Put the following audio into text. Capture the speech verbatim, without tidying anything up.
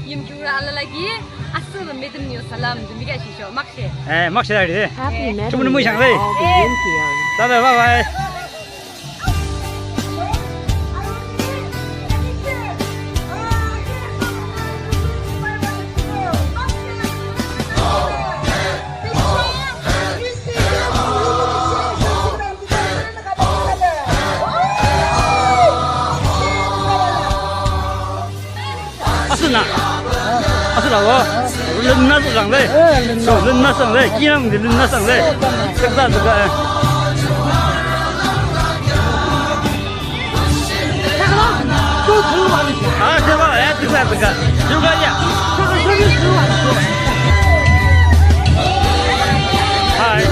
Yimkhiungrü alala ki asürü Metümnyo salam de mükheahshihchoh, makshe. Eh, makshe tari de. Happy Meeting. Tümüde mükheahshang de. All the Yimkhiung. Tada, bye bye. Asüna. Asüna wo. Lümna sangde. Lümna sangde. Kinam de lümna sangde. Sekta seka. Ah, seba, ya, seka, seka. Juga ya. Hai.